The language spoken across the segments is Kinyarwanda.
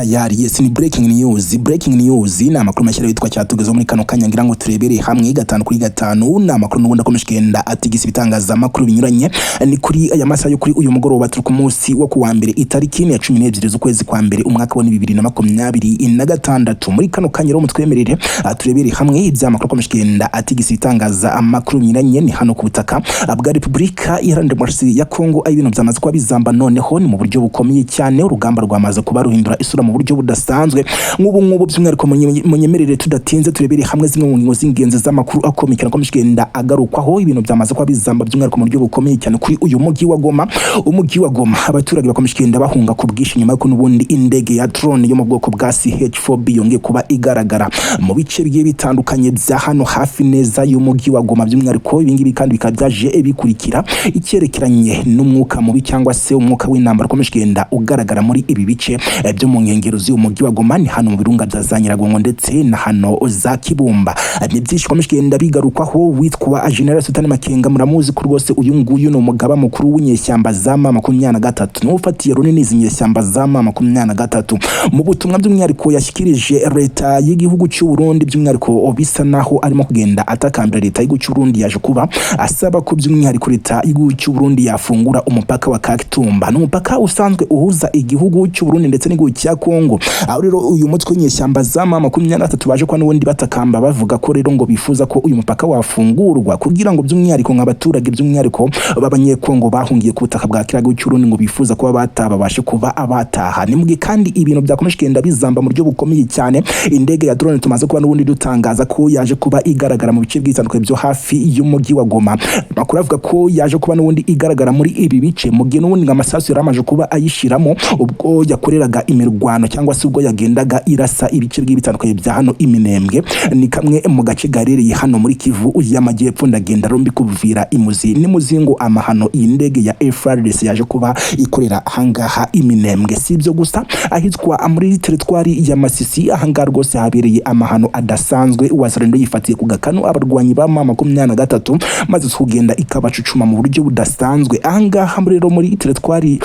Tayari, yes, ni breaking news. Breaking news ni amakuru mashya yitwa cyatugezeho muri kano kanya, ngira ngo turebere hamwe gatanu kuri gatanu. Ni amakuru n'ubundi akomeje kugenda atigisa ibitangazamakuru binyuranye. Ni kuri aya masaha yo kuri uyu mugoroba, turi ku munsi wo kuwa mbere, itariki ni ya 12 z'ukwezi kwa mbere, umwaka wa 2026. Muri kano kanya rero mutwemerere turebere hamwe iby'amakuru akomeje kugenda atigisa ibitangazamakuru binyuranye. Ni hano ku butaka bwa Repubulika Iharanira Demokarasi ya Kongo, aho ibintu byamaze kuba bizamba noneho ni mu buryo bukomeye cyane. Urugamba rwamaze kuba ruhindura isura mu buryo budasanzwe nk'ubu ngubu. By'umwihariko munyemerere tudatinze turebere hamwe zimwe mu ngingo z'ingenzi z'amakuru akomeye cyane akomeje kugenda agarukwaho. Ibintu byamaze kuba bizamba by'umwihariko mu buryo bukomeye cyane kuri uyu mujyi wa Goma. Umujyi wa Goma, abaturage bakomeje kugenda bahunga ku bwinshi nyuma y'uko n'ubundi indege ya drone yo mu bwoko bwa CH4B yongeye kuba igaragara mu bice bigiye bitandukanye bya hano hafi neza y'umujyi wa Goma. By'umwihariko ibi ngibi kandi bikaba byaje bikurikira icyerekeranye n'umwuka mubi cyangwa se umwuka w'intambara ukomeje kugenda ugaragara muri ibi bice byo mu nkengero z'uyu mujyi wa Goma. Ni hano mu birunga bya za Nyiragongo ndetse na hano za Kibumba. Ni byinshi bikomeje kugenda bigarukwaho. Witwa General Sultan Makenga, muramuzi ko rwose uyu nguyu ni umugaba mukuru w'inyeshyamba za M23, niwe ufatiye runini izi nyeshyamba za M23. Mu butumwa by'umwihariko yashyikirije leta y'igihugu cy'u Burundi, by'umwihariko bisa naho arimo kugenda atakambira leta y'igihugu cy'u Burundi, yaje kuba asaba ko by'umwihariko leta y'igihugu cy'u Burundi yafungura umupaka wa Kagitumba. Ni umupaka usanzwe uhuza igihugu cy'u Burundi ndetse n'igihugu cya Kongo, aho rero uyu mutwe w'inyeshyamba za M23 baje kuba n'ubundi batakamba bavuga ko rero ngo bifuza ko uyu mupaka wafungurwa kugira ngo by'umwihariko nk'abaturage by'umwihariko b'Abanyekongo bahungiye ku butaka bwa kiriya gihugu cy'u Burundi ngo bifuza kuba bataha babashe kuba abataha. Ni mu gihe kandi ibintu byakomeje kugenda bizamba mu buryo bukomeye cyane. Indege ya drone tumaze kuba n'ubundi dutangaza ko yaje kuba igaragara mu bice bitandukanye byo hafi y'umujyi wa Goma. Amakuru avuga ko yaje kuba n'ubundi igaragara muri ibi bice mu gihe n'ubundi ngo amasasu yari amaze kuba ayishiramo ubwo yakoreraga imirwano cyangwa se ubwo yagendaga irasa ibice bigiye bitandukanye bya hano Iminembwe. Ni kamwe mu gace gaherereye hano muri Kivu y'Amajyepfo. Ndagenda rero mbikubwira imuzi n'imuzingo amahano iyi ndege ya FARDC yaje kuba ikorera ahangaha Iminembwe. Si ibyo gusa, ahitwa muri teritwari ya Masisi, ahangaha rwose habereye amahano adasanzwe. Wazalendo yifatiye ku gakanu abarwanyi ba M23, maze kugenda ikabacucuma mu buryo budasanzwe. Ahangaha rero muri teritwari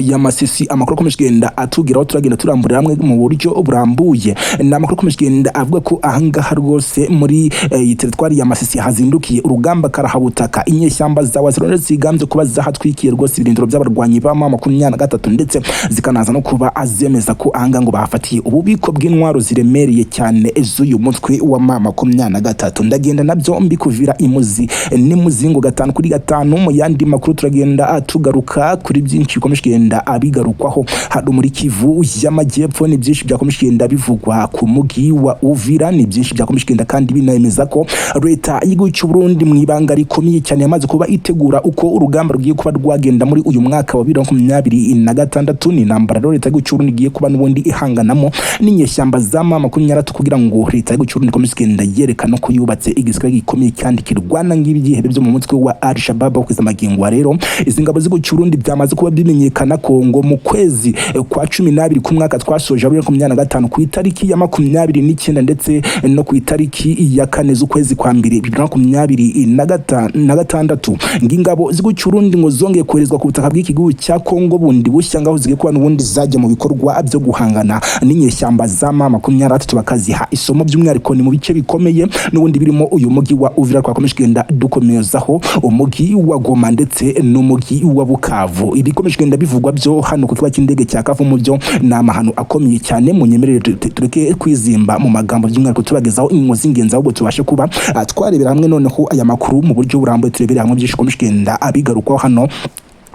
ya Masisi, amakuru akomeje kugenda atubwira aho turagenda turamburira hamwe mu buryo burambuye, ni amakuru akomeje kugenda avuga ko ahangaha rwose muri iyi teritwari ya Masisi hazindukiye urugamba karahabutaka. Inyeshyamba za Wazalendo zigambye kuba zahatwikiye rwose ibirindiro by'abarwanyi ba M23, ndetse zikanaza no kuba azemeza ko ahangaha ngo bahafatiye ububiko bw'intwaro ziremereye cyane z'uyu mutwe wa M23. Ndagenda nabyo mbikuvira imuzi n'imuzingo gatanu kuri gatanu. Mu yandi makuru turagenda tugaruka kuri byinshi bikomeje kugenda abigarukwaho hano muri Kivu y'Amajyepfo. Ni byinshi byakomeje kugenda bivugwa ku mugi wa Uvira. Ni byinshi byakomeje kugenda kandi binemeza ko leta y'igihugu cy'u Burundi mu ibanga rikomeye cyane yamaze kuba itegura uko urugamba rugiye kuba rwagenda muri uyu mwaka wa 2026. Ni intambara rero leta y'igihugu cy'u Burundi igiye kuba n'ubundi ihanganamo n'inyeshyamba za M23, kugira ngo leta y'igihugu cy'u Burundi ikomeze kugenda yerekana ko yubatse igisirikare gikomeye kandi kirwana nk'ibyihebe byo mu mutwe wa Al Shabaab. Kugeza magingo rero izi ngabo z'igihugu cy'u Burundi byamaze kuba bimenyekana ko ngo mu kwezi kwa 12 k'umwaka twasoje 2025, ku itariki ya 29 ndetse no ku itariki ya 4 z'ukwezi kwa mbere 2026, ng'ingabo z'igihugu cy'u Burundi ngo zongeye koherezwa ku butaka bw'iki gihugu cya Kongo bundi bushya, ngaho zigiye kuba n'ubundi zajya mu bikorwa byo guhangana n'inyeshyamba za M23, bakaziha isomo. By'umwihariko ni mu bice bikomeye n'ubundi birimo uyu mujyi wa Uvira twakomeje kugenda dukomezaho, umujyi wa Goma ndetse n'umujyi wa Bukavu. Ibikomeje kugenda bivugwa byo hano ku kibuga cy'indege cya Kavumu byo ni amahano akomeye cyane. Munyemerere tureke kwizimba mu magambo, by'umwihariko tubagezaho ingingo z'ingenzi, ahubwo tubashe kuba twarebera hamwe noneho aya makuru mu buryo burambuye, turebere hamwe byinshi bikomeje kugenda abigarukwaho hano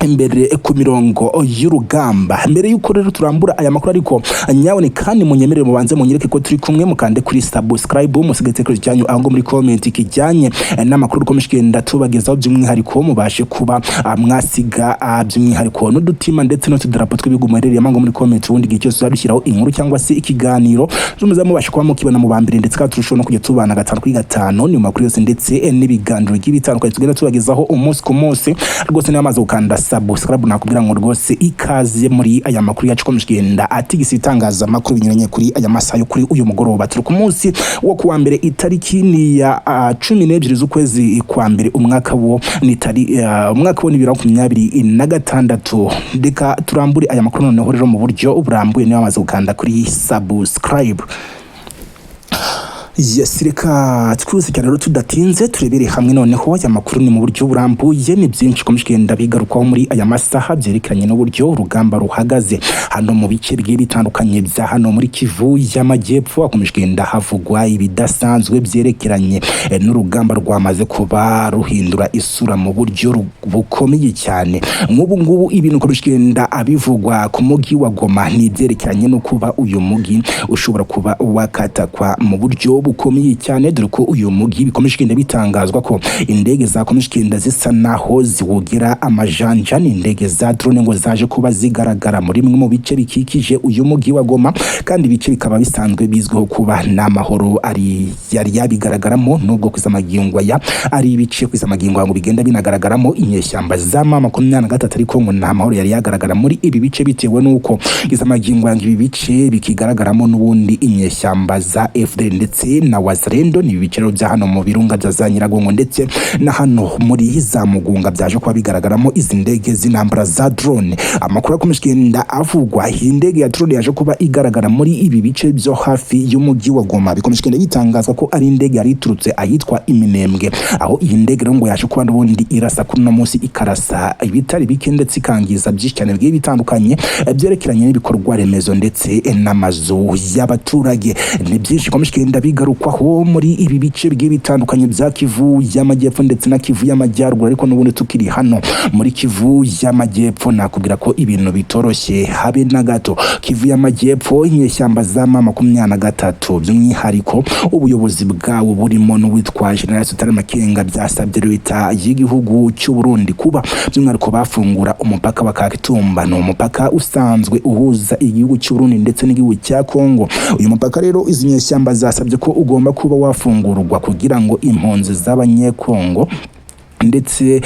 imbere ku mirongo y'urugamba. Mbere y'uko rero turambura aya makuru ariko, nyabone kandi munyemerere mubanze munyereke ko turi kumwe, mukande kuri subscribe, musige igitekerezo cyanyu aho ngo muri comment kijyanye n'amakuru dukomeje kugenda tubagezaho. By'umwihariko mubashe kuba mwasiga by'umwihariko n'udutima ndetse n'utudarapo tw'ibihugu muherereyemo ngo muri comment, ubundi igihe cyose tuzadushyiraho inkuru cyangwa se ikiganiro muza mubashe kuba mukibona mu ba mbere, ndetse kandi turushaho no kujya tubana gatanu kuri gatanu ni mu makuru yose ndetse n'ibiganiro bigiye bitandukanye tugenda tubagezaho umunsi ku munsi. Rwose niba amaze gukanda subscribe, nakubwira ngo rwose ikaze muri aya makuru yacu akomeje kugenda atigisa ibitangazamakuru binyuranye kuri aya masaha yo kuri uyu mugoroba. Turi ku munsi wo kuwa mbere, itariki ni ya 12 z'ukwezi kwa mbere, umwaka wo ni 2026. Reka turambure aya makuru noneho rero mu buryo burambuye, niba wamaze gukanda kuri subscribe. Yes, reka twihuse cyane rero tudatinze, turebere hamwe noneho aya makuru ni mu buryo burambuye. Ni byinshi bikomeje kugenda bigarukwaho muri aya masaha byerekeranye n'uburyo urugamba ruhagaze hano mu bice bigiye bitandukanye bya hano muri Kivu y'Amajyepfo. Hakomeje kugenda havugwa ibidasanzwe byerekeranye n'urugamba rwamaze kuba ruhindura isura mu buryo bukomeye cyane. Nk'ubu ngubu ibintu bikomeje kugenda abivugwa ku mujyi wa Goma ni ibyerekeranye no kuba uyu mujyi ushobora kuba wakatakwa mu buryo bukomeye cyane, dore ko uyu mujyi bikomeje kugenda bitangazwa ko indege zakomeje kugenda zisa naho ziwugira amajanja. Ni indege za drone ngo zaje kuba zigaragara muri bimwe mu bice bikikije uyu mujyi wa Goma, kandi ibice bikaba bisanzwe bizwiho kuba n'amahoro ari yari yabigaragaramo, nubwo kugeza magingo aya ari ibice kugeza magingo aya ngo bigenda binagaragaramo inyeshyamba za M23, ariko ngo nta mahoro yari yagaragara muri ibi bice, bitewe n'uko kugeza magingo aya ngo ibi bice bikigaragaramo n'ubundi inyeshyamba za FDLR ndetse na Wazalendo. Ni ibice rero bya hano mu birunga bya za Nyiragongo ndetse na hano muri za Mugunga byaje kuba bigaragaramo izi ndege z'intambara za drone. Amakuru akomeje kugenda avugwa, iyi ndege ya drone yaje kuba igaragara muri ibi bice byo hafi y'umujyi wa Goma, bikomeje kugenda bitangazwa ko ari indege yari iturutse ahitwa Iminembwe, aho iyi ndege rero ngo yaje kuba n'ubundi irasa kuri uno munsi, ikarasa ibitari bike ndetse ikangiza byinshi cyane bigiye bitandukanye byerekeranye n'ibikorwa remezo ndetse n'amazu y'abaturage. Ni byinshi bikomeje kugenda bigarukwaho muri ibi bice bigiye bitandukanye bya Kivu y'Amajyepfo ndetse na Kivu y'Amajyaruguru. Ariko n'ubundi tukiri hano muri Kivu y'Amajyepfo, nakubwira ko ibintu bitoroshye habe na gato. Kivu y'Amajyepfo, inyeshyamba za M23, by'umwihariko ubuyobozi bwawo burimo n'uwitwa General Sultan Makenga, byasabye leta y'igihugu cy'u Burundi kuba by'umwihariko bafungura umupaka wa Kagitumba. Ni umupaka usanzwe uhuza igihugu cy'u Burundi ndetse n'igihugu cya Kongo. Uyu mupaka rero izi nyeshyamba zasabye ko ugomba kuba wafungurwa kugira ngo impunzi z'Abanyekongo ndetse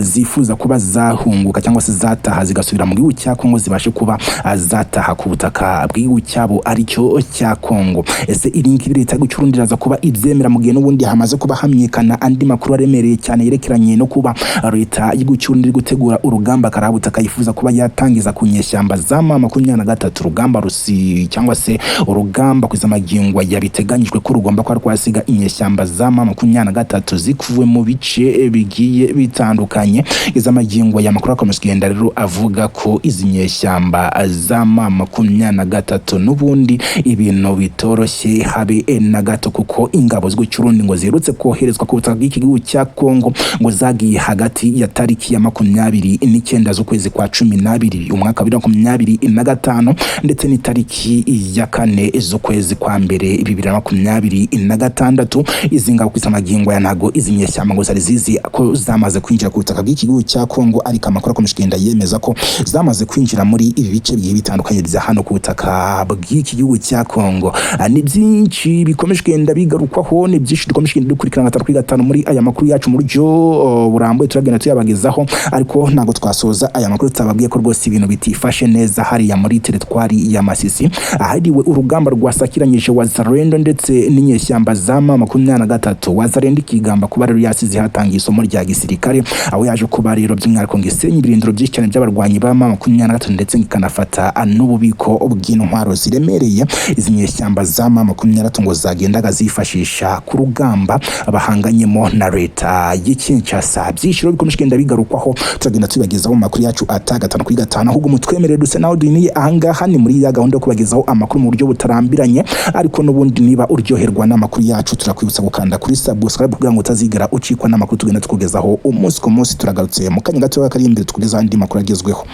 zifuza kuba zahunguka cyangwa se zataha zigasubira mu gihugu cya Kongo zibashe kuba zataha ku butaka bw'igihugu cyabo aricyo cya Kongo. Ese iri ngiri leta y'igihugu cy'u Burundi iraza kuba ibyemera, mu gihe n'ubundi hamaze kuba hamenyekana andi makuru aremereye cyane yerekeranye no kuba leta y'igihugu cy'u Burundi iri gutegura urugamba karabutaka yifuza kuba yatangiza ku nyeshyamba za M23, urugamba rusi cyangwa se urugamba kugeza magingo yabiteganyijwe ko rugomba kuba rwasiga inyeshyamba za M23 zikuwe mu bice bigiye bitandukanye? Iza magingo ya makuru akomeje kugenda rero avuga ko izi nyeshyamba za M23 n'ubundi ibintu bitoroshye habe na gato, kuko ingabo z'igihugu cy'u Burundi ngo ziherutse koherezwa ku butaka bw'iki gihugu cya Kongo ngo zagiye hagati ya tariki ya 29 z'ukwezi kwa 12 umwaka wa 2025 ndetse n'itariki ya 4 z'ukwezi kwa mbere 2026. Izi ngabo kugeza magingo ya ntago izi nyeshyamba ngo zari zizi ko zamaze kwinjira ku butaka bw'iki gihugu cya Kongo, ariko amakuru akomeje kugenda yemeza ko zamaze kwinjira muri ibi bice bigiye bitandukanye bya hano ku butaka bw'iki gihugu cya Kongo. Ni byinshi bikomeje kugenda bigarukwaho, ni byinshi dukomeje kugenda dukurikirana gatanu kuri gatanu muri aya makuru yacu mu buryo burambuye, turagenda tuyabagezaho. Ariko ntabwo twasoza aya makuru tutababwiye ko rwose ibintu bitifashe neza hariya muri teritwari ya Masisi, ahariwe urugamba rwasakiranyije Wazalendo ndetse n'inyeshyamba za M23. Wazalendo ikigamba kuba rero yasize hatangiye isomo rya gisirikare, aho yaje kuba rero by'umwihariko ngo isenye ibirindiro byinshi cyane by'abarwanyi ba M23, ndetse ikanafata n'ububiko bw'intwaro ziremereye izi nyeshyamba za M23 ngo zagendaga zifashisha ku rugamba bahanganyemo na leta y'i Kinshasa. Byinshi rero bikomeje kugenda bigarukwaho, turagenda tubibagezaho mu makuru yacu ata gatanu kuri gatanu. Ahubwo mutwemerere duse naho duhiniye ahangaha, ni muri ya gahunda yo kubagezaho amakuru mu buryo butarambiranye. Ariko n'ubundi niba uryoherwa n'amakuru yacu, turakwibutsa gukanda kuri subscribe kugira ngo utazigera ucikwa n'amakuru tugenda tukugezaho umunsi ku munsi. Turagarutse mu kanya gato kari imbere tukugezaho andi makuru agezweho.